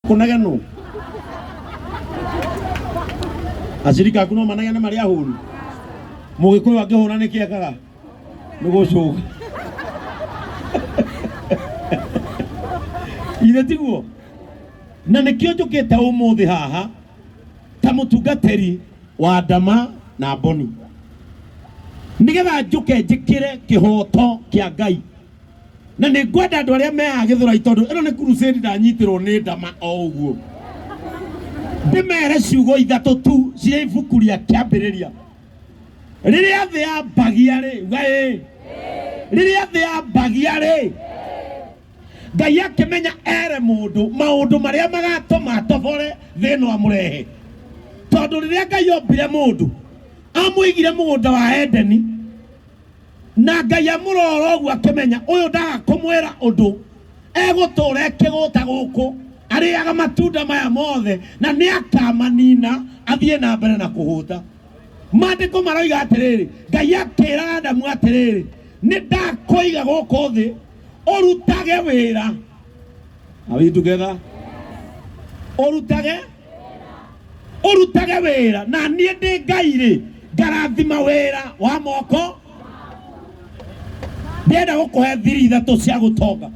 Kũnegenwo acirika aku no manegene marĩ ahũnu. Mũgĩkũyũ angĩhũna nĩ kĩekaga nĩ gũcũga. Ithe tiguo? Na nĩkĩo njũkĩte ũmũthĩ haha ta mũtungatĩri wa Ndama na Mboni, nĩgetha njũke njĩkĩre kĩhoto kĩa Ngai. Na nĩ ngwenda andũ arĩa mehaha Gĩthũrai, tondũ ĩno nĩ crusade ndanyitirwo nĩ Ndama o ũguo, ndĩmere ciugo ithatũ tu cia ibuku rĩa Kĩambĩrĩria. Rĩrĩa thĩ yambagia rĩ, uga ĩ, rĩrĩa thĩ yambagia rĩ, Ngai akĩmenya ere mũndũ maũndũ marĩa magatũma atobore thĩ ĩno amũrehe. Tondũ rĩrĩa Ngai ombire mũndũ, amũigire mũgũnda wa Edeni, na Ngai amũrora ũguo akĩmenya ũyũ ndaga kũmwĩra ũndũ, egũtũra ekĩgũta gũkũ arĩaga matunda maya mothe na nĩ akamanina athiĩ na mbere na kũhũta. Maandĩko maroiga atĩrĩrĩ, Ngai akĩra Adamu atĩrĩrĩ, nĩ ndakũiga gũkũ thĩ ũrutage wĩra. Are we together? Ũrutage wĩra, na niĩ ndĩ Ngai rĩ, ngarathima wĩra wa moko. Ndĩrenda gũkũhe thiri ithatũ cia gũtonga,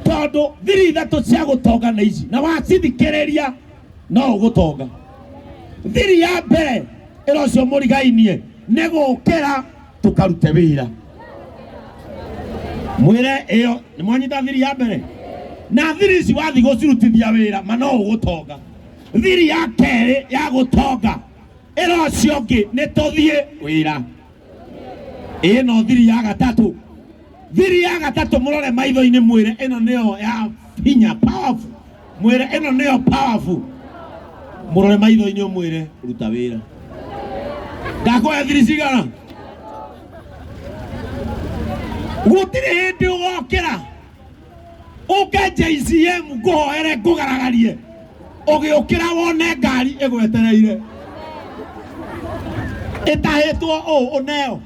tondũ thiri ithatũ cia gũtonga nĩ ici, na wacithikĩrĩria no ũgũtonga. Thiri ya mbere ĩra ũcio mũrigainie nĩ gũkĩra tũkarute wĩra. Mwĩre ĩyo nĩ mwanyita thiri ya mbere, na thiri ici wathi gũcirutithia wĩra ma no ũgũtonga. Thiri ya kerĩ ya gũtonga ĩra ũcio ũngĩ nĩ tũthiĩ wĩra. Ĩno thiri ya gatatũ, thiri ya gatatũ mũrore maitho-inĩ mwĩre ĩno nĩyo ya hinya, powerful. Mwĩre ĩno nĩyo powerful. Mũrore maitho-inĩ ũmwĩre ruta wĩra. Ndakũhe thiri cigana? Gũtirĩ hĩndĩ ũgokĩra ũke JCM ngũhoere ngũgaragarie, ũgĩũkĩra wone ngari ĩgwetereire ĩtahĩtwo ũũ ũneo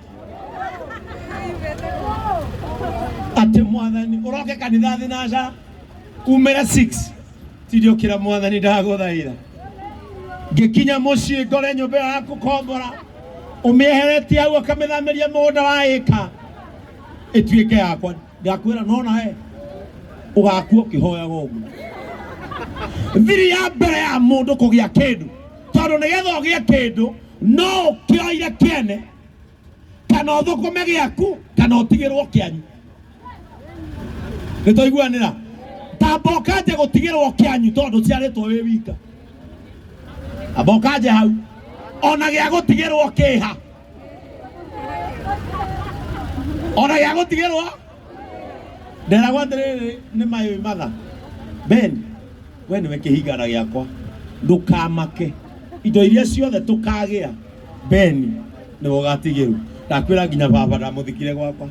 atĩ mwathani ũroke kanitha thinaca umĩre 6 tindiũkĩra mwathani ndagũthaitha ngĩkinya mũciĩ ngore nyũmba ĩyo ya kũkombora ũmĩeheretie hau ũkamĩthamĩria mũgũnda wa ĩka ĩtuĩke yakwa. Ndakwĩra no nawe ũgakua ũkĩhoyaga ũguo. Thiri ya mbere ya mũndũ kũgĩa kĩndũ, tondũ nĩgetha ũgĩe kĩndũ no ũkĩoire kĩene, kana ũthũkũme gĩaku, kana ũtigĩrwo kĩanyu. Nĩ twaiguanĩra? Tamba ũkanje gũtigĩrwo kĩanyu tondũ ciarĩtwo wĩ wika. Amba ũkanje hau, ona gĩa gũtigĩrwo kĩha, ona gĩa gũtigĩrwo. Nderagwo atĩrĩrĩ nĩ my mother, Ben, we nĩwe kĩhingana gĩakwa, ndũkamake, indo iria ciothe tũkagĩa, Ben nĩwe ũgatigĩrwo. Ndakwĩra nginya baba ndamũthikire gwakwa.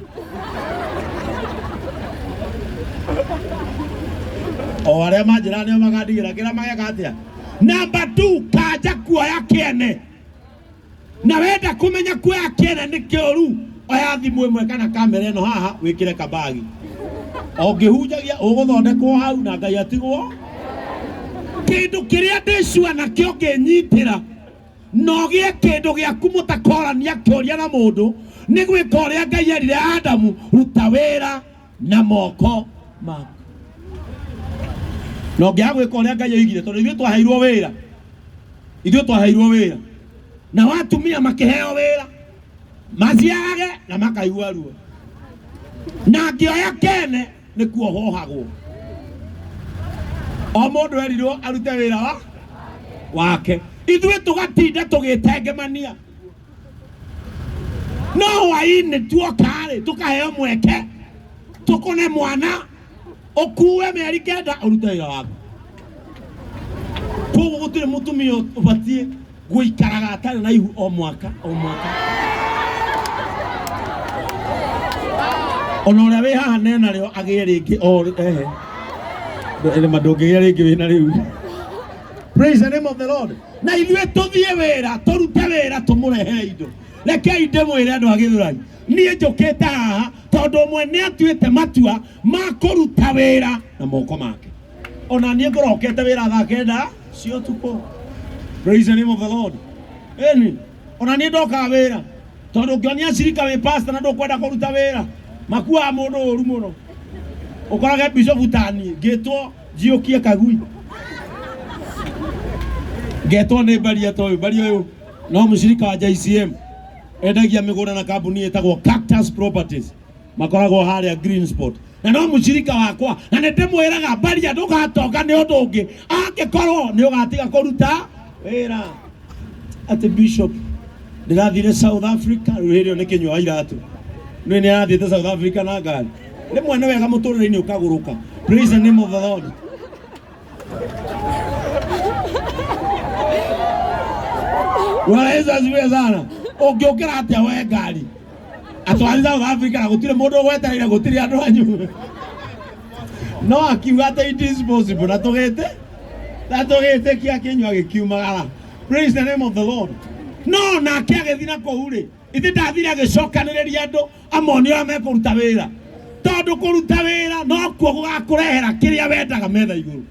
O arĩa manjĩra nĩo magandigĩra kĩrĩa mageka atĩa. Namba 2, kanja kuoya kĩene. Na wenda kũmenya kuoya kĩene nĩ kĩũru, oya thimũ ĩmwe kana kamera ĩno haha wĩkĩre kabagi, ũngĩhunjagia ũgũthondekwo hau na Ngai atigwo. Kĩndũ kĩrĩa ndĩcua nakĩo ngĩnyitĩra na ũgĩe kĩndũ gĩaku mũtakorania kĩũria na mũndũ, nĩ gwĩka ũrĩa Ngai erire Adamu, ruta wĩra na moko maku. Na ũngĩaga gwĩka ũrĩa Ngai oigire, tondũ ithuĩ twaheirwo wĩra, ithuĩ twaheirwo wĩra, nao atumia makĩheo wĩra maciarage na makaigua ruo, na ngĩoya kene nĩ kuohohagwo. O mũndũ erirwo arute wĩra wa wake, ithuĩ tũgatinda tũgĩtengemania. No hwaĩ-inĩ tuoka-rĩ, tũkaheo mweke tũkũne mwana ũkue mĩeri 9 ũrute wĩra waku. Koguo gũtirĩ mũtumia ũbatiĩ gũikaraga atarĩ na ihu o mwaka o mwaka. Ona ũrĩa wĩ haha nena rĩo agĩe rĩngĩ o ehe nĩma ndũngĩgĩa rĩngĩ wĩna rĩu. Praise the name of the Lord. Na ithuĩ tũthiĩ wĩra, tũrute wĩra, tũmũrehere indo. Rekei ndĩmwĩre andũ a Gĩthũrai, niĩ njũkĩte haha tondũ ũmwe nĩ atuĩte matua ma kũruta wĩra na moko make. Ona niĩ ngũrokete wĩra thaa 9 cia ũtukũ. Praise the name of the Lord. Ĩni, ona niĩ ndokaga wĩra tondũ ũngĩonia cirika wĩ pastor na ndũkwenda kũruta wĩra makuaga mũndũ ũru mũno. Ũkorage bishop taniĩ ngĩtwo njiũkie kagui ngetwo nĩ mbaria ta ũyũ. Mbaria ũyũ no mũcirika wa JCM, endagia mĩgũnda na kambuni ĩtagwo Cactus Properties, makoragwo harĩa Green Spot, na no mũcirika wakwa, na nĩ ndĩmwĩraga mbaria ndũgatonga nĩ ũndũ ũngĩ angĩkorwo nĩ ũgatiga kũruta wĩra. Atĩ bishop ndĩrathire South Africa, rĩu hĩndĩ ĩyo nĩ kĩnyua wa iratũ, nĩ nĩ arathiĩte South Africa na ngari. Rĩmwe nĩ wega mũtũrĩre-inĩ ũkagũrũka. Praise the name of the Lord. Bwana Yesu asifiwe sana. Ũngĩũkĩra atĩa we ngari atwari South Africa na gũtirĩ mũndũ ũgwetereire, gũtirĩ andũ anyu? No akiuga atĩ it is possible, na tũgĩte na tũgĩtĩkia, kĩnyua gĩkiumagara. Praise the name of the Lord. No nake agĩthiĩ na kũu rĩ, ithe ndathire agĩcokanĩrĩria andũ amonie ũrĩa mekũruta wĩra, tondũ kũruta wĩra nokuo gũgakũrehera kĩrĩa wendaga metha igũrũ.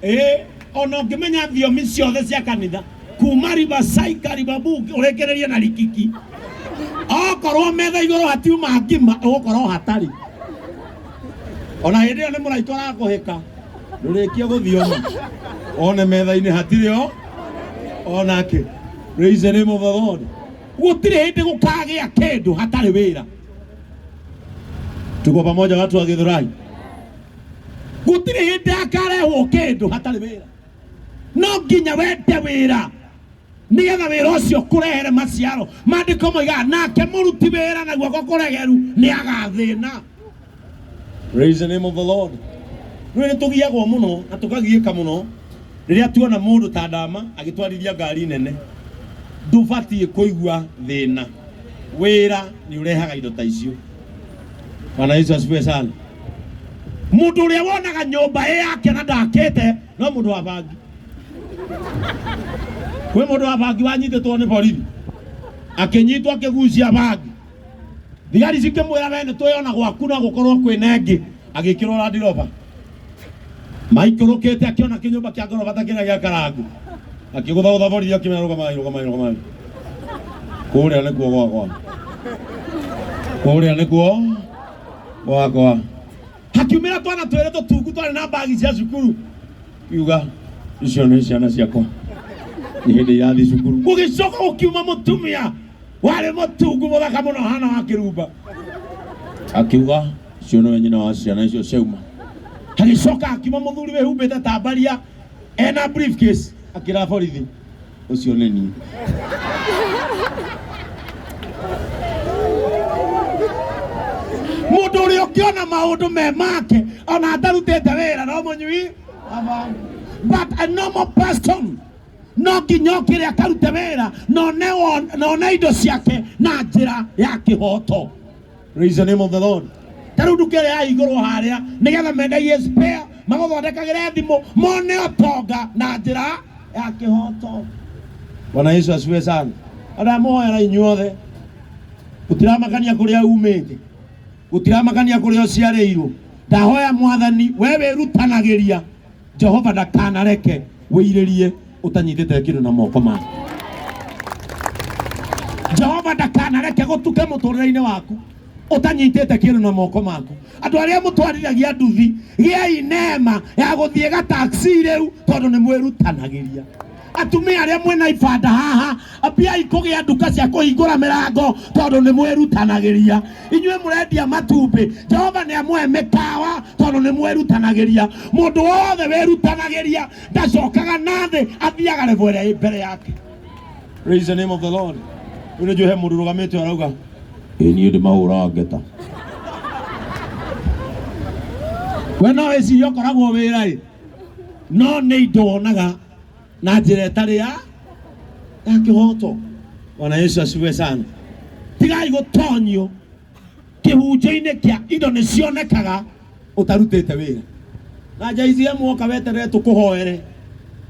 Ĩĩ, ona ũngĩmenya thiomi ciothe cia kanitha kuma Riverside, Liverpool, ũrĩkĩrĩrie na Rikiki, okorwo metha igũrũ hatiuma ngima, ũgũkorwo hatarĩ. Ona hĩndĩ ĩyo nĩ mũraitũ arakũhĩka, ndũrĩkie gũthioma one metha-inĩ hatirĩ o onake. Praise the name of the Lord. Gũtirĩ hĩndĩ gũkagĩa kĩndũ hatarĩ wĩra. Tuko pamoja, watu wa Githurai? Gũtirĩ hĩndĩ hakarehwo kĩndũ hatarĩ wĩra. No nginya wende wĩra nĩgetha wĩra ũcio kũrehere maciaro. Maandĩko moigaga nake mũruti wĩra na guoko kũregeru nĩ agathĩna. Praise the name of the Lord. Rĩu nĩ tũgiagwo mũno na tũkagiĩka mũno rĩrĩa tuona mũndũ ta Ndama agĩtwarithia ngari nene. Ndũbatiĩ kũigua thĩna, wĩra nĩ ũrehaga indo ta icio. Bwana Yesu asifiwe sana. Mũndũ ũrĩa wonaga nyũmba ĩ yake na ndakĩte no mũndũ wa bangi. Kwĩ mũndũ wa bangi wanyitĩtwo nĩ borithi, akĩnyitwo akĩgucia bangi, thigari cikĩmwĩra we nĩ twĩona gwaku no gũkorwo kwĩna ĩngĩ, agĩkĩrwo Land Rover. Maikũrũkĩte akĩona kĩnyũmba kĩa ngoroba ta kĩrĩa gĩa Karangu, akĩgũthagũtha borithi akĩmera rũgamai, rũgamai, rũgamai, kũrĩa nĩkuo gwakwa, kũrĩa nĩkuo gwakwa. Hakiumĩra twana twĩrĩ tũtungu twarĩ na mbagi cia cukuru, kiuga icio nĩ ciana ciakwa, nĩ hĩndĩ irathiĩ cukuru. Gũgĩcoka gũkiuma mũtumia warĩ mũtungu mũthaka mũno hana wa kĩrumba, akiuga ũcio nĩwe nyina wa ciana icio ciauma. Hagĩcoka hakiuma mũthuri wĩhumbĩte ta mbaria ena briefcase, akĩra borithi ũcio nĩ niĩ. Mũndũ ũrĩa ũngĩona maũndũ me make ona atarutĩte wĩra no mũnyui wa bangi. But a normal person no nginya okĩre akarute wĩra na one indo ciake na njĩra ya kĩhoto. Praise the name of the Lord. Ta rĩu nduka ĩrĩa yahingũrwo harĩa nĩgetha mendagie spare, magũthondekagĩre thimũ, mone ũtonga na njĩra ya kĩhoto. Bwana Yesu asifiwe sana. Ndamũhoera inyuothe, gũtiramakania kũrĩa umĩte, gũtiramakania kũrĩa ũciarĩirwo, ndahoya Mwathani we wĩrutanagĩria, Jehova ndakanareke wĩirĩrie ũtanyitĩte kĩndũ na moko maku. Jehova ndakanareke gũtuke mũtũrĩre-inĩ waku ũtanyitĩte kĩndũ na moko maku. Andũ arĩa mũtwarithagia nduthi, gĩai neema ya gũthiĩ gataxi rĩu tondũ nĩ mwĩrutanagĩria. Atumia arĩa mwĩna ibanda haha, ambiai kũgĩa nduka cia kũhingũra mĩrango tondũ nĩ mwĩrutanagĩria. Inyuĩ mũrendia matumbĩ, Jehova nĩ amũhe mĩkawa tondũ nĩ mwĩrutanagĩria. Mũndũ wothe wĩrutanagĩria ndacokaga na thĩ, athiaga level ĩrĩa ĩ mbere yake. Praise the name of the Lord. Rĩu nĩ njũĩ he mũndũ ũrũgamĩte arauga, ĩ niĩ ndĩmahũraga ngeta. We no wĩcirie ũkoragwo wĩra ĩ, no nĩ indo wonaga na njĩra ĩtarĩ ya kĩhoto. Bwana Yesu asifiwe sana. Tigai gũtonyio kĩhunjio-inĩ kĩa indo nĩ cionekaga ũtarutĩte wĩra. Na JCM woka weterere tũkũhoere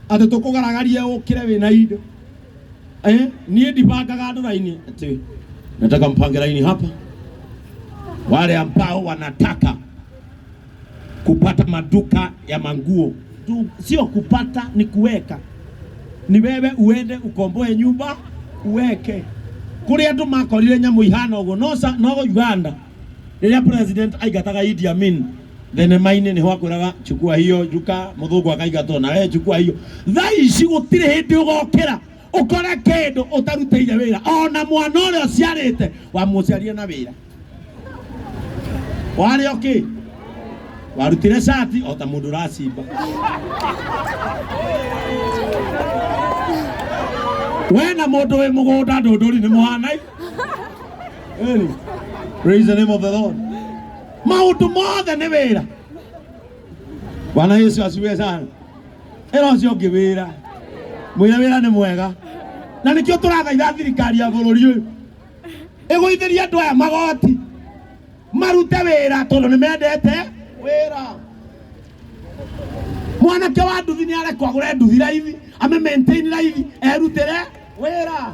atĩ tũkũgaragarie ũkĩre wĩna indo. Niĩ ndibangaga andũ raini atĩ nataka mpange raini hapa. Wale ambao wanataka kupata maduka ya manguo. Sio kupata, ni kuweka. Ni wewe uende ukomboe nyumba uweke. Kũrĩa andũ makorire nyamũ ihana ũguo no, no Uganda rĩrĩa president aingataga Idi Amin thenema-inĩ nĩho akwĩraga chukua hiyo njuka, mũthũngũ akaingatwo na we chukua hiyo. Thaa ici gũtirĩ hĩndĩ ũgokĩra ũkore kĩndũ ũtarutĩire wĩra, ona mwana ũrĩa ũciarĩte wamũciarire na wĩra. Warĩ okĩ warutire cati o ta mũndũ ũracimba. We na mũndũ wĩ mũgũnda ndũndũri nĩ mũhanai. Ĩni. Praise the name of the Lord. Maũndũ mothe nĩ wĩra. Bwana Yesu asifiwe sana. Ĩra ũcio ũngĩ wĩra. Mwĩre wĩra nĩ mwega. Na nĩkĩo tũrathaitha thirikari ya bũrũri ũyũ ĩgũithĩrie andũ aya magoti marute wĩra tondũ nĩ mendete wĩra. Mwanake wa nduthi nĩ arekwo agũre nduthi raithi, ame maintain raithi, erutĩre wĩra.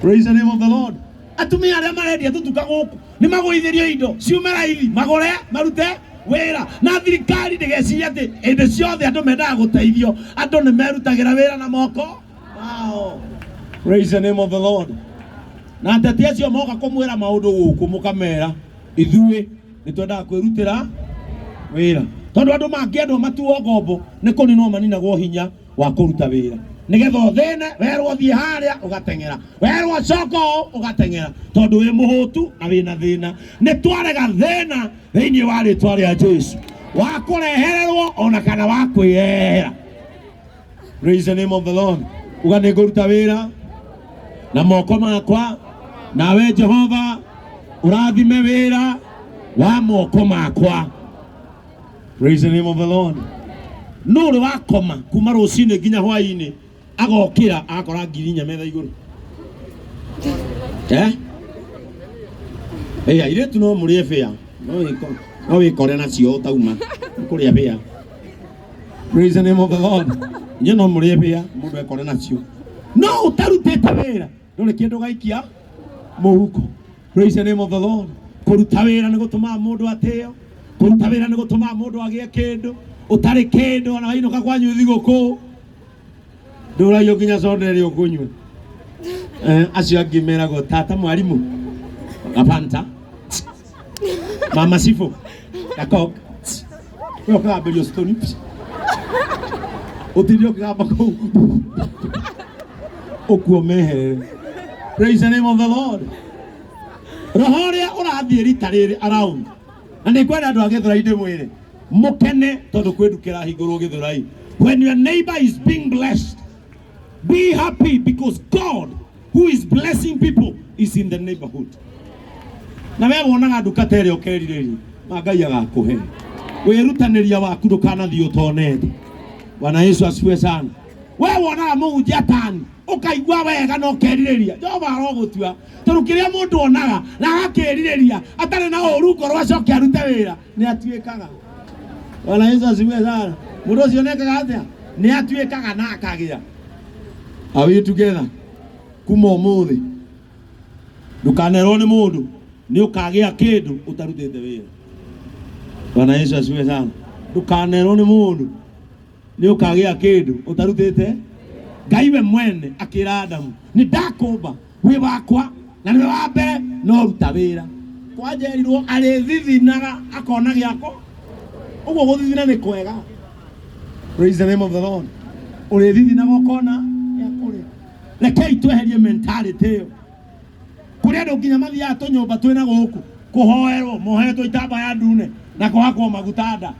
Praise the name of the Lord. Atumia arĩa marendia tũtuka gũkũ nĩ magũithĩrio indo ciume raithi, magũre marute wĩra. Na thirikari ndĩgecirie atĩ hĩndĩ ciothe andũ mendaga gũteithio, andũ nĩ merutagĩra wĩra na moko mao. Praise the name of the Lord. Na ateti acio moka kũmwĩra maũndũ gũkũ mũkamera ithuĩ nĩ twendaga kwĩrutĩra wĩra, tondũ andũ mangĩendwo matuo ngombo nĩ kũninwo maninagwo hinya wa kũruta wĩra, nĩgetha ũthĩne werwo thiĩ harĩa ũgateng'era, werwo coka ũũ ũgateng'era, tondũ wĩ mũhũtu na wĩna thĩna. Nĩ twarega thĩna thĩinĩ wa rĩtwa rĩa Jesu, wa kũrehererwo ona kana wa kwĩyehera. Praise the name of the Lord. Uga nĩ ngũruta wĩra na moko makwa, nawe Jehova ũrathime wĩra wa moko makwa. Praise the name of the Lord. Nũ ũrĩ wakoma kuma rũcinĩ nginya hwainĩ agokĩra agakora 4,000 metha igũrũ? Eh? Ĩ airĩtu no mũrĩe bĩa, no wĩkore nacio ũtauma kũrĩa bĩa. Praise the name of the Lord. Inyuĩ no mũrĩe bĩa mũndũ ekore nacio, no ũtarutĩte wĩra ndũrĩ kĩndũ gaikia mũhuko. Praise the name of the Lord. Kũruta wĩra nĩ gũtũmaga mũndũ atĩo, kũruta wĩra nĩ gũtũmaga mũndũ agĩe kĩndũ ũtarĩ kĩndũ. Ona wainũka kwanyu thigũkũ ndũragio nginya soda ĩrĩa ũkũnyua. Acio angĩ meragwo tata mwarimũ na Fanta, mama Sifo na Coke, we ũkagambĩrio stoni ũtinde ũkĩgamba kũu ũkuo meherere. Praise the name of the Lord. Roho ũrĩa ũrathiĩ rita rĩrĩ around, na nĩ ngwenda andũ a Gĩthũrai ndĩmwĩre mũkene tondũ kwĩ nduka ĩrahingũrwo Gĩthũrai. When your neighbor is being blessed, be happy, because God who is blessing people is in the neighborhood. Na we wonaga nduka ta ĩrĩa ũkerirĩria, ma Ngai agakũhe. Wĩrutanĩria waku ndũkanathiĩ ũtonete. Bwana Yesu asifiwe sana. We wonaga mũhunjia tani ũkaigua wega na ũkerirĩria, Jehova arogũtua, tondũ kĩrĩa mũndũ onaga na agakĩrirĩria atarĩ na ũru ngoro acoke arute wĩra nĩ atuĩkaga. Bwana Yesu asifiwe sana. Mũndũ ũcio nĩekaga atĩa? Nĩ atuĩkaga na akagĩa. Are we together? Kuma ũmũthĩ ndũkanerwo nĩ mũndũ nĩ ũkagĩa kĩndũ ũtarutĩte wĩra. Bwana Yesu asifiwe sana. Ndũkanerwo nĩ mũndũ nĩ ũkagĩa kĩndũ ũtarutĩte. Ngai we mwene akĩra Adamu, nĩ ndakũmba wĩ wakwa na nĩwe wa mbere, no ruta wĩra. Kwanjerirwo arĩthithinaga akona gĩako ũguo. Gũthithina nĩ kwega. Praise the name of the Lord. Ũrĩthithinaga ũkona gĩa kũrĩa. Rekei tweherie mentality ĩyo kũrĩ andũ nginya mathiaga tũnyũmba twĩna gũkũ kũhoerwo mohetwo itambaya ndune na kũhakwo maguta nda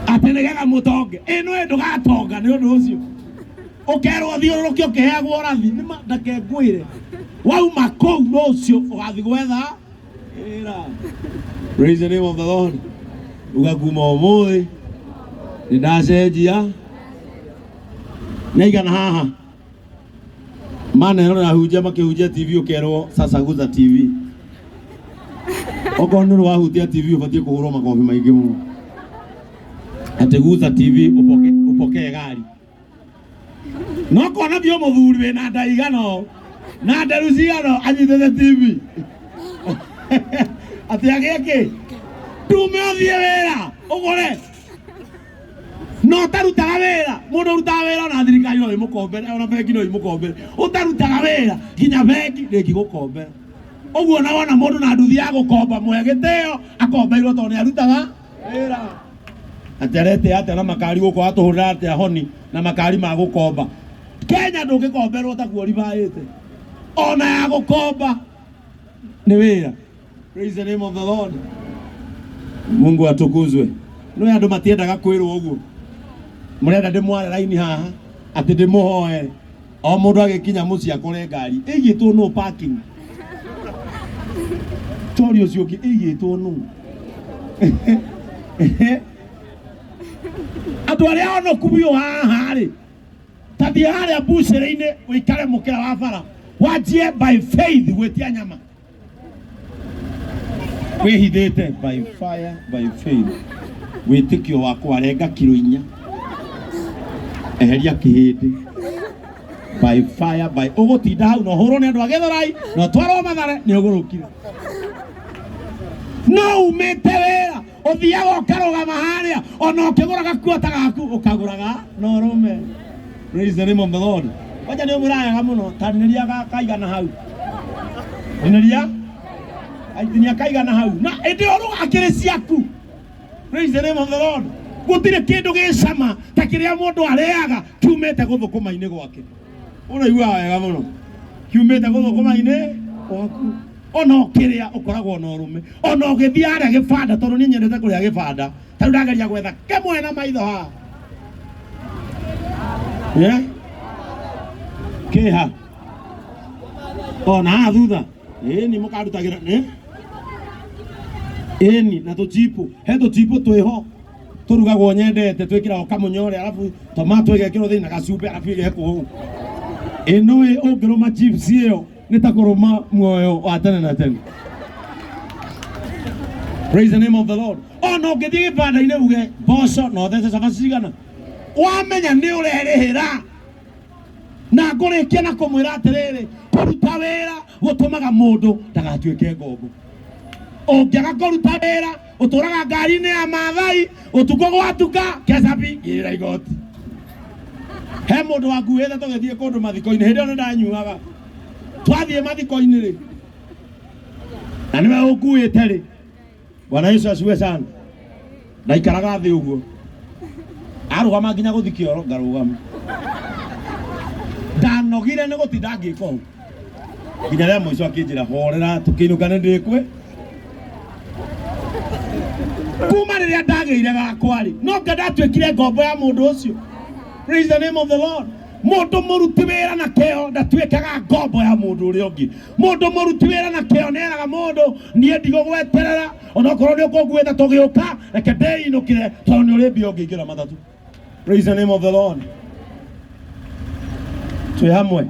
atĩ nĩgetha mũtonge. Ĩno ĩ ndũgatonga nĩ ũndũ ũcio ũkerwo thiũrũrũke ũkĩheagwo ũrathi. Nĩma ndake ngwĩre, wauma kũu rũciũ ũgathiĩ gwetha wĩra. Praise the name of the Lord. Uga kuma ũmũthĩ nĩ ndacenjia nĩ aigana haha manerorera hunjia makĩhunjia TV, ũkerwo sasa guza TV. Okorwo nĩ wahutia TV ũbatiĩ kũhũrwo makobi maingĩ mũno, atĩ guza TV upokee gari. No kona biũ mũthuri wĩna nda igana ũũ na nderu cigana ũũ anyitĩte TV atĩ agĩe kĩ ndume ũthiĩ wĩra. Ũgũre. No ũtarutaga wĩra, mũndũ ũrutaga wĩra ona thirikari no ĩmũkombere, ona bengi no ĩmũkombere. Ũtarutaga wĩra, nginya bengi ndĩngĩgũkombera. Ũguo na wona mũndũ na nduthi ya gũkomba mũhe gĩtĩo, akombeirwo tondũ nĩ arutaga wĩra. Atĩ aretĩa atĩa na makari gũkũ atũhũrĩra atĩa honi na makari ma gũkomba. Kenya ndũngĩkomberwo ta kuoribaĩte. Ona ya gũkomba nĩ wĩra. Praise the name of the Lord. Mungu atukuzwe. No andũ matiendaga kwĩrwo ũguo. Mũrenda ndĩmware raini haha atĩ ndĩmũhoere. O mũndũ agĩkinya mũciĩ akore ngari ĩigĩtwo no parking. Tori ũcio ũngĩ ĩigĩtwo nũ. Andũ arĩa onoku biũ haha rĩ ta thiĩ harĩa mbucĩrĩ-inĩ ũikare mũkĩra wa bara wanjie by faith gwĩtia nyama wĩhithĩte by fire by faith wĩtĩkio wakwa renga kiro inya eheria kĩhĩndĩ by fire by ũgũtinda hau na ũhũrwo nĩ andũ a Gĩthũrai na ũtwarwo Mathare nĩ ũgũrũkire no umĩte wĩra ũthiaga ũkarũgama harĩa ona ũkĩgũraga kuota gaku ũkagũraga na ũrũme. Praise the name of the Lord. Kwanja nĩ ũmũrayaga mũno tarinĩria kaigana hau rinĩria aitinia kaigana hau na ĩndĩ ũrũga akĩrĩ ciaku. Praise the name of the Lord. Gũtirĩ kĩndũ gĩ cama ta kĩrĩa mũndũ arĩaga kiumĩte gũthũkũma-inĩ gwake. Ũraiguaga wega mũno kiumĩte gũthũkũma-inĩ gwaku. Ona ũkĩrĩa ũkoragwo na ũrũme. Ona ũgĩthiĩ harĩa gĩbanda, tondũ niĩ nyendete kũrĩa gĩbanda. Ta rĩu ndageria gwetha kĩmwe na maitho haha. Yeah? Kĩha. Ona haha thutha. Ĩni mũkarutagĩra. Ĩ? Ĩni na tũchipu. He tũchipu twĩho tũrugagwo nyendete twĩkĩragwo kamũnyore arabu tomato ĩgekĩrwo thĩinĩ na gacumbĩ arabu ĩgekwo ũũ. Ĩno ĩ ũngĩrũma chips ĩyo nĩ ta kũrũma muoyo wa tene na tene. Praise the name of the Lord. Ona ũngĩthiĩ gĩbanda-inĩ uge mboco na ũthece cabaci cigana, wamenya nĩ ũrerĩhĩra. Na ngũrĩkia na kũmwĩra atĩrĩrĩ, kũruta wĩra gũtũmaga mũndũ ndagatuĩke ngombo. Ũngĩaga kũruta wĩra ũtũraga ngari-inĩ ya Maathai ũtukũ gwatuka kecabi gĩra igoti. He mũndũ wanguĩte tũgĩthiĩ kũndũ mathiko-inĩ, hĩndĩ ĩyo nĩ ndanyuaga. Twathiĩ mathiko-inĩ rĩ, na nĩwe ũnguĩte rĩ, Bwana Yesu asifiwe sana. Ndaikaraga thĩ ũguo, arũgama nginya gũthiĩ kĩoro ngarũgama. Ndanogire nĩ gũtinda ngĩka ũguo nginya rĩa mũico akĩnjĩra horera tũkĩinũka nĩ ndĩkwe. Kuma rĩrĩa ndagĩire gakwa rĩ, no nga ndatuĩkire ngombo ya mũndũ ũcio. Praise the name of the Lord. Mũndũ mũruti wĩra na kĩo ndatuĩkaga ngombo ya mũndũ ũrĩa ũngĩ. Mũndũ mũruti wĩra na kĩo nĩeraga mũndũ niĩ ndigũgweterera onokorwo nĩ ũkũnguĩte tũgĩũka, reke ndĩinũkĩre tondũ nĩ ũrĩ mbia ũngĩingĩra matatũ. Praise the name of the Lord. Twĩ hamwe.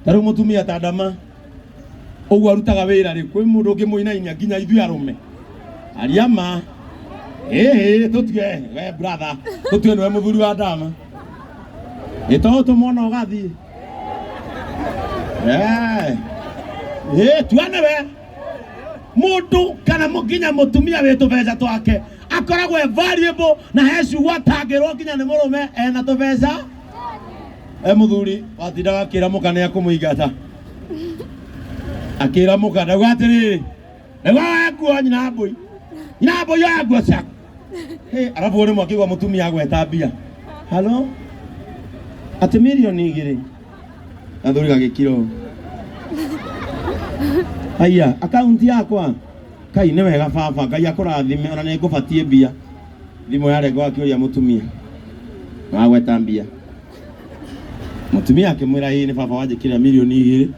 Ta rĩu mũtumia ta Ndama ũguo arutaga wĩra rĩ, kwĩ mũndũ ũngĩmũinainia nginya ithuĩ arũme. Aria ma. Ĩhĩ tũtue we brother, tũtue nĩwe mũthuri wa Ndama. Ĩ to ũtũmwo na ũgathiĩ. Ĩ tua nĩwe. Mũndũ kana nginya mũtumia wĩ tũbeca twake akoragwo e valuable na he ciugo atangĩrwo nginya nĩ mũrũme ena tũbeca. E mũthuri watindaga akĩra mũka nĩ akũmũingata. Akĩra mũka ndauga atĩrĩrĩ, ndauga oya nguo nyina mbũi. Nyina mbũi oya nguo ciaku. Hey, arabu rĩmwe akĩigua mũtumia agweta mbia. Halo? Atĩ mirioni igĩrĩ. Gathuri gagĩkira ũũ. Haiya, akaunti yakwa. Kai nĩ wega baba, Ngai akũrathime ona nĩ ngũbatiĩ mbia. Thimũ yarengwo akĩũria mũtumia. Wagweta mbia. Mũtumia akĩmwĩra ĩĩ nĩ baba wanjĩkĩrĩra mirioni igĩrĩ.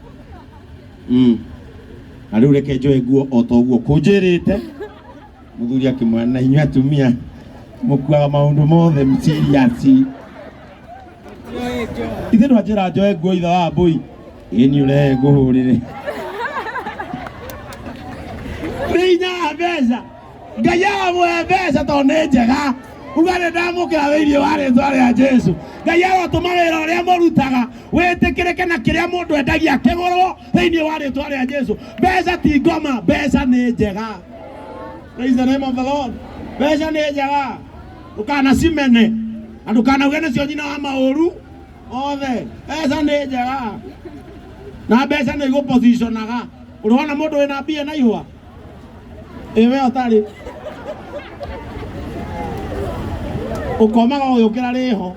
Na rĩu reke njoe nguo o ta ũguo kũnjĩrĩte. Mũthuri akĩmwĩra na inyuĩ atumia mũkuaga maũndũ mothe serious. Ithe ndwanjĩra njoe nguo ithe wa mbũi. Ĩĩ nĩ ũrehe ngũhũrĩre. Nĩ hinya wa mbeca. Ngai aramũhe mbeca tondũ nĩ njega. Uga nĩ ndamũkĩra thĩinĩ wa rĩtwa rĩa Jesu. Ngai arotũma wĩra ũrĩa mũrutaga wĩtĩkĩrĩke na kĩrĩa mũndũ endagia kĩgũrwo thĩinĩ wa rĩtwa rĩa Jesu. Mbeca ti ngoma, mbeca nĩ njega. Praise the name of the Lord. Mbeca nĩ njega, ndũkanacimene na ndũkanauge nĩcio nyina wa maũru othe. Mbeca nĩ njega na mbeca nĩ igũpositionaga. Ũrona mũndũ wĩna mbia na ihũa ĩ we ũtarĩ ũkomaga ũgĩũkĩra rĩho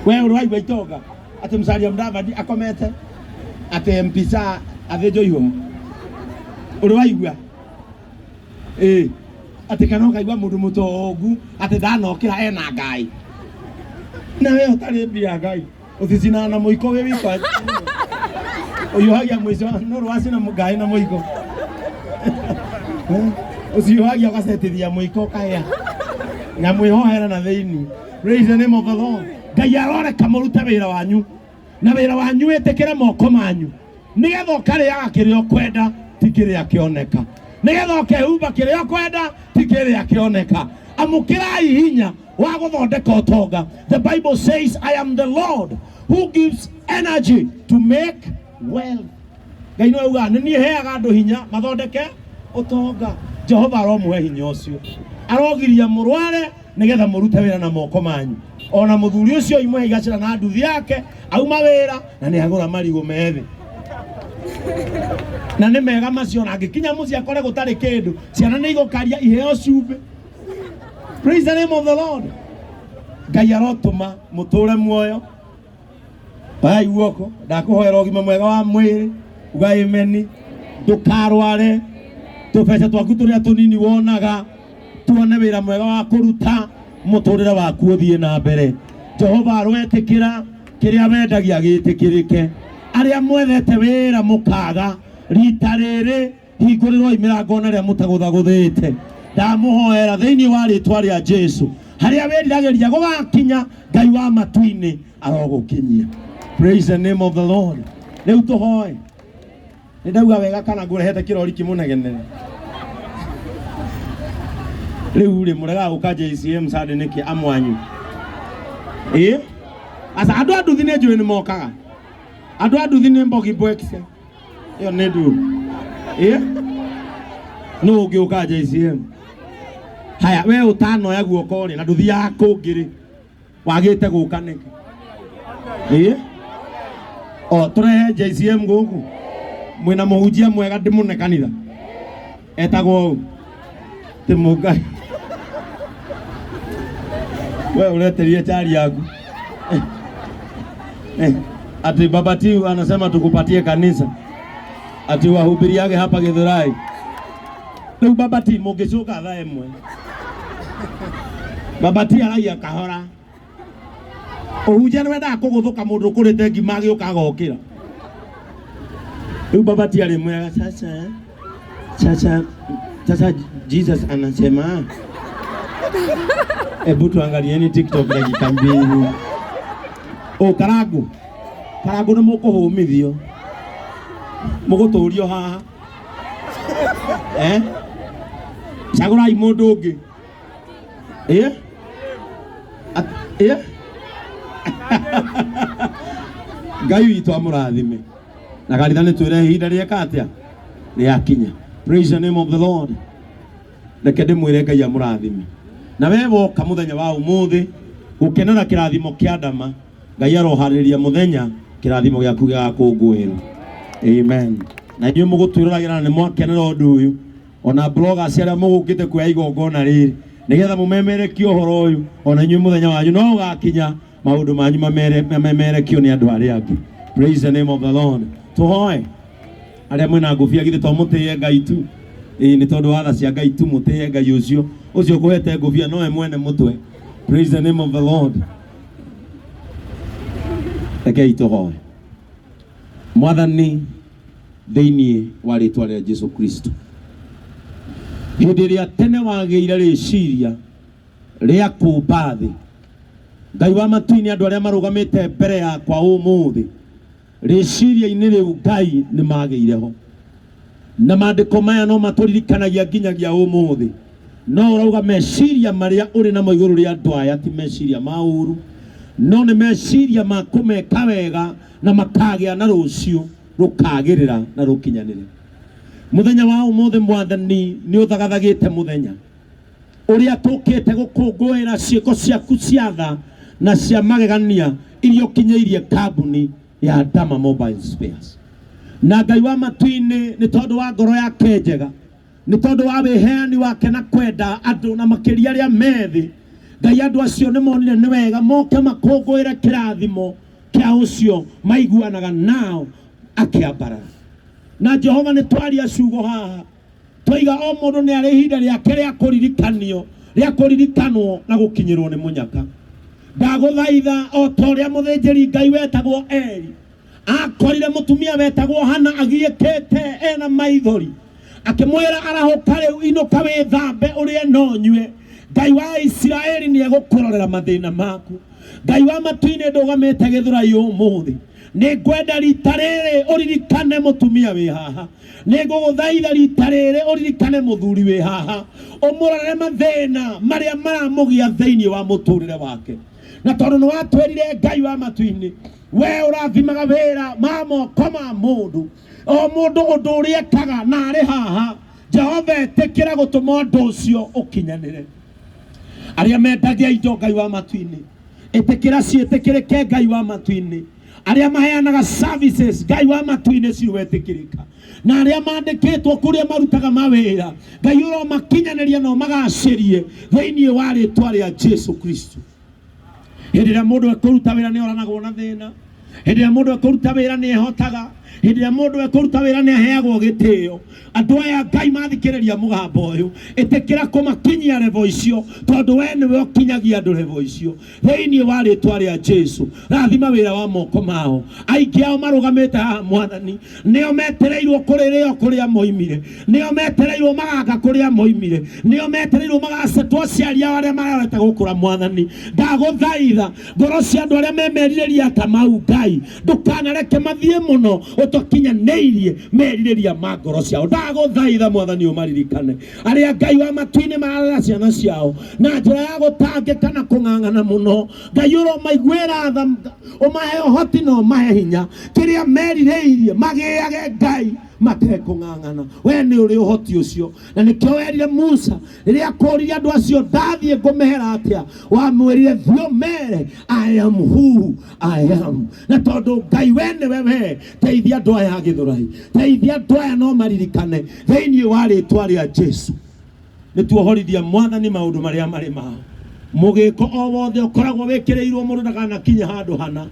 we ũrĩ waigua itonga atĩ Musalia Mudavadi akomete atĩ mpisa athĩnjwo ihũa ũrĩ waigua ĩ atĩ kana ũkaigua mũndũ mũtongu atĩ ndanokĩra ena ngai na we ũtarĩ mbia ngai ũcicinaga na mũiko wĩ wika ũhiũhagia mũico no rwacina ngai na mũiko ũciũhagia ũgacetithia mũiko ũkahĩa nyamũ ĩhohera na thĩinĩ. Praise the name of the Lord. Ngai aroreka mũrute wĩra wanyu na wĩra wanyu wĩtĩkĩre moko manyu nĩgetha ũkarĩaga kĩrĩa ũkwenda ti kĩrĩa kĩoneka, nĩgetha ũkehumba kĩrĩa ũkwenda ti kĩrĩa kĩoneka. Amũkĩrai hinya wa gũthondeka ũtonga. The Bible says, I am the Lord who gives energy to make wealth. Ngai nĩwe ugaga nĩ niĩ heaga andũ hinya mathondeke ũtonga. Jehova aromũhe hinya ũcio, arogiria mũrware nĩgetha mũrute wĩra na moko manyu. Ona mũthuri ũcio imwe igacĩra na nduthi yake auma wĩra na nĩ agũra marigũ methĩ na nĩ mega macio, na angĩkinya mũciĩ akore gũtarĩ kĩndũ, ciana nĩ igũkaria iheo cumbĩ. Praise the name of the Lord. Ngai arotũma mũtũre muoyo. Oyai guoko, ndakũhoera ũgima mwega wa mwĩrĩ, uga amen. Ndũkarware, tũbeca twaku tũrĩa tũnini wonaga tuone wĩra mwega wa kũruta, mũtũrĩre waku ũthiĩ na mbere. Jehova aroetĩkĩra kĩrĩa wendagia gĩtĩkĩrĩke. Arĩa mwethete wĩra mũkaga, rita rĩrĩ hingũrĩrwoi mĩrango ona rĩa mũtagũthagũthĩte. Ndamũhoera thĩinĩ wa rĩtwa rĩa Jesu, harĩa wĩriragĩria gũgakinya, Ngai wa matu-inĩ arogũkinyia. Praise the name of the Lord. Rĩu tũhoe. Nĩ ndauga wega kana ngũrehete kĩrori kĩmũnegenere? Rĩu rĩ mũregaga gũka JCM Sunday nĩkĩ amwanyu? Ĩ aca andũ a nduthi nĩ njũĩ nĩ mokaga. Andũ a nduthi nĩ mbogi mbwekse. Ĩyo nĩ nduru. Ĩ nũ ũngĩũka JCM? Haya, we ũtanoya guoko rĩ na ndũthiaga kũngĩ rĩ, wagĩte gũka nĩkĩ? Ĩ o tũrehe JCM gũkũ mwĩna mũhunjia mwega ndĩmũne kanitha etagwo ũũ ti mũngai. We ũreterie chari yaku. Ati Baba Tiu anasema tukupatie kanisa ati wahubiriage hapa Githurai. Rĩu Baba T mũngĩcoka thaa ĩmwe, Baba T aragia kahora. Ũhunjia nĩ wendaga kũgũthũka mũndũ ũkũrĩte ngima agĩũka agokĩra. Rĩu Baba T arĩ mwega, sasa sasa sasa Jesus anasema hebu tuangalieni TikTok dakika mbili. O karangu karangu nĩ mũkũhũmithio mũgũtũrio haha eh? Cagũrai mũndũ ũngĩ. Ĩ? Ĩ? Ngai witũ amũrathime na kanitha nĩ twĩre ihinda rĩeka atĩa rĩakinya. Praise the name of the Lord. Reke ndĩmwĩre Ngai amũrathime na we woka mũthenya wa ũmũthĩ gũkenera kĩrathimo kĩa ndama. Ngai aroharĩrĩria mũthenya kĩrathimo gĩaku gĩgakũngũĩrwo. Amen. Na inyuĩ mũgũtwĩroragĩra na nĩ mwakenera ũndũ ũyũ, ona bloggers arĩa mũgũkĩte kuoya igongona rĩrĩ nĩgetha mũmemerekie ũhoro ũyũ, ona inyuĩ mũthenya wanyu no ũgakinya maũndũ manyu mamemerekio nĩ andũ arĩa angĩ. Praise the name of the Lord. Tũhoe. Arĩa mwĩna ngũbia githĩ to mũtĩye Ngai tu? Ĩĩ nĩ tondũ wa tha cia Ngai tu mũtĩye Ngai ũcio ũcio ũkũhete ngũbia nowe mwene mũtwe. Praise the name of the Lord. Rekei tũhoe. Mwathani, thĩinĩ wa rĩtwa rĩa Jesu Kristo, hĩndĩ ĩrĩa tene wagĩire rĩciria rĩa kũũmba thĩ, Ngai wa matu-inĩ, andũ arĩa marũgamĩte mbere yakwa ũmũthĩ rĩciria-inĩ rĩu Ngai nĩ magĩire ho, na maandĩko maya no matũririkanagia nginyagia ũmũthĩ. No ũrauga meciria marĩa ũrĩ namo igũrũ rĩa andũ aya ti meciria ma ũru, no nĩ meciria ma kũmeka wega na makagĩa na rũciũ rũkagĩrĩra na rũkinyanĩre. Mũthenya wa ũmũthĩ Mwathani nĩ ũthagathagĩte mũthenya. Ũrĩa tũkĩte gũkũngũĩra ciĩko ciaku cia tha na cia magegania iria ũkinyĩirie kambuni ya Dama Mobile Spares. Na Ngai wa matu-inĩ, nĩ tondũ wa ngoro yake njega, nĩ tondũ wa wĩheani wake na kwenda andũ na makĩria arĩa methĩ, Ngai, andũ acio nĩ monire nĩ wega moke makũngũĩre kĩrathimo kĩa ũcio maiguanaga nao akĩambarara. Na Jehova, nĩ twaria ciugo haha twaiga o mũndũ nĩ arĩ ihinda rĩake rĩa kũririkanio, rĩa kũririkanwo na gũkinyĩrwo nĩ mũnyaka. Ndagũthaitha, o ta ũrĩa mũthĩnjĩri Ngai wetagwo Eli akorire mũtumia wetagwo Hana agiĩkĩte ena maithori, akĩmwĩra, "Arahũka rĩu, inũka wĩthambe, ũrĩe no nyue, Ngai wa Isiraeli nĩ egũkũrorera mathĩna maku." Ngai wa matu-inĩ, ndũgamĩte Gĩthũrai ũmũthĩ, nĩ ngwenda rita rĩrĩ ũririkane mũtumia wĩ haha. Nĩ ngũgũthaitha rita rĩrĩ ũririkane mũthuri wĩ haha, ũmũrorere mathĩna marĩa maramũgia thĩinĩ wa mũtũrĩre wake. Na tondũ nĩ watwĩrire, Ngai wa matu-inĩ, we ũrathimaga wĩra ma moko ma mũndũ, o mũndũ ũndũ ũrĩa ekaga na arĩ haha, Jehova, ĩtĩkĩra gũtũma ũndũ ũcio ũkinyanĩre. Arĩa mendagia indo, Ngai wa matu-inĩ, ĩtĩkĩra ciĩtĩkĩrĩke. Ngai wa matu-inĩ, arĩa maheanaga services, Ngai wa matu-inĩ, ciwetĩkĩrĩka. Na arĩa mandĩkĩtwo kũrĩa marutaga mawĩra, Ngai, ũromakinyanĩria na ũmagacĩrie thĩinĩ wa rĩtwa rĩa Jesu Kristo. Hĩndĩ ĩrĩa mũndũ ekũruta wĩra nĩ oranagwo na thĩna. Hĩndĩ ĩrĩa mũndũ ekũruta wĩra nĩ ehotaga. Hĩndĩ ĩrĩa mũndũ ekũruta wĩra nĩ aheagwo gĩtĩo. Andũ aya, Ngai, mathikĩrĩria mũgambo ũyũ, ĩtĩkĩra kũmakinyia level icio, tondũ we nĩwe ũkinyagia andũ level icio. Thĩinĩ wa rĩtwa rĩa Jesu, rathima wĩra wa moko mao. Aingĩ ao marũgamĩte haha, Mwathani, nĩo metereirwo kũrĩrĩo kũrĩa moimire, nĩo metereirwo magaka kũrĩa moimire, nĩo metereirwo magacetwo aciari ao arĩa mararete gũkũra. Mwathani, ndagũthaitha, ngoro cia andũ arĩa memerirĩria ta mau, Ngai, ndũkanareke mathiĩ mũno ũtakinyanĩirie merirĩria ma ngoro ciao. Ndagũthaitha, Mwathani, ũmaririkane arĩa, Ngai wa matu-inĩ, mararera ciana ciao na njĩra ya gũtangĩka na kũng'ang'ana mũno. Ngai, ũromaiguĩra tha, ũmahe ũhoti na ũmahe hinya, kĩrĩa merirĩirie magĩage, Ngai, matekũng'ang'ana. We nĩ ũrĩ ũhoti ũcio, na nĩkĩo werire Musa rĩrĩa akũririe andũ acio, "Ndathiĩ ngũmehera atĩa?" Wamwĩrire, "Thiĩ ũmere I am who I am." Na tondũ, Ngai, we nĩwe we, teithia andũ aya a Gĩthũrai, teithia andũ aya no maririkane thĩinĩ wa rĩtwa rĩa Jesu. Nĩ tuohorithia, Mwathani, maũndũ marĩa marĩ mao. Mũgĩko o wothe ũkoragwo wĩkĩrĩirwo mũndũ ndakanakinye handũ hana,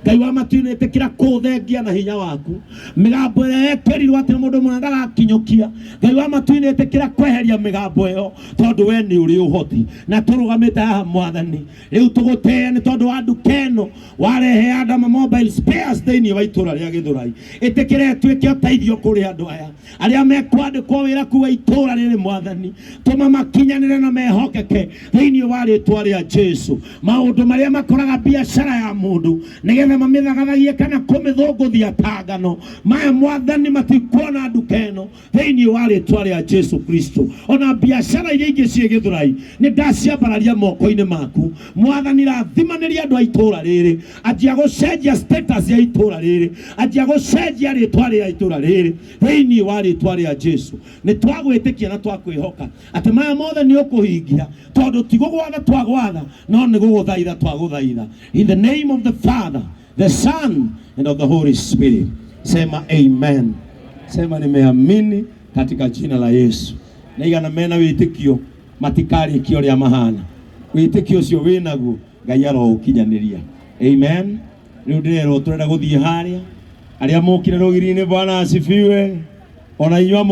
Ngai wa matu-inĩ, ĩtĩkĩra kũũthengia na hinya waku. Mĩgambo ĩrĩa yekĩrirwo atĩ mũndũ mũna ndagakinyũkia, Ngai wa matu-inĩ, ĩtĩkĩra kweheria mĩgambo ĩyo, tondũ we nĩ ũrĩ ũhoti. Na tũrũgamĩte haha, Mwathani, rĩu tũgũtĩĩa nĩ tondũ wa nduka ĩno warehe ya Dama Mobile Spares thĩinĩ wa itũra rĩa Gĩthũrai. Ĩtĩkĩra ĩtuĩke ũteithio kũrĩ andũ aya arĩa mekwandĩkwo wĩra kuwa itũra rĩrĩ. Mwathani, tũma makinyanĩre na mehokeke thĩinĩ wa rĩtwa rĩa Jesu. Maũndũ marĩa makoraga biacara ya mũndũ nĩgetha mamĩthagathagie kana kũmĩthũngũthia ta ngano maya, Mwathani, matikuona nduka ĩno thĩinĩ wa rĩtwa rĩa Jesu Kristo. Ona biacara iria ingĩ ciĩ Gĩthũrai, nĩ ndaciambararia moko-inĩ maku, Mwathani. Rathimanĩria andũ a itũra rĩrĩ. Anjia gũcenjia status ya itũra rĩrĩ, anjia gũcenjia rĩtwa rĩa itũra rĩrĩ thĩinĩ wa rĩtwa rĩa Jesu. Nĩ twagwĩtĩkia na twakwĩhoka atĩ maya mothe nĩ ũkũhingia, tondũ ti gũgwatha twagwatha, no nĩ gũgũthaitha twagũthaitha. In the name of the Father, the Son and of the Holy Spirit, sema amen. Sema, "Nimeamini katika jina la Yesu." Na igana mena wĩtĩkio matikarĩkia ũrĩa mahana. Wĩtĩkio ũcio wĩnaguo, Ngai aroũkinyanĩria. Amen. Rĩu ndĩrerwo tũrenda gũthiĩ harĩa arĩa mokire rũgiri-inĩ. Bwana asifiwe. Ona inyuĩ.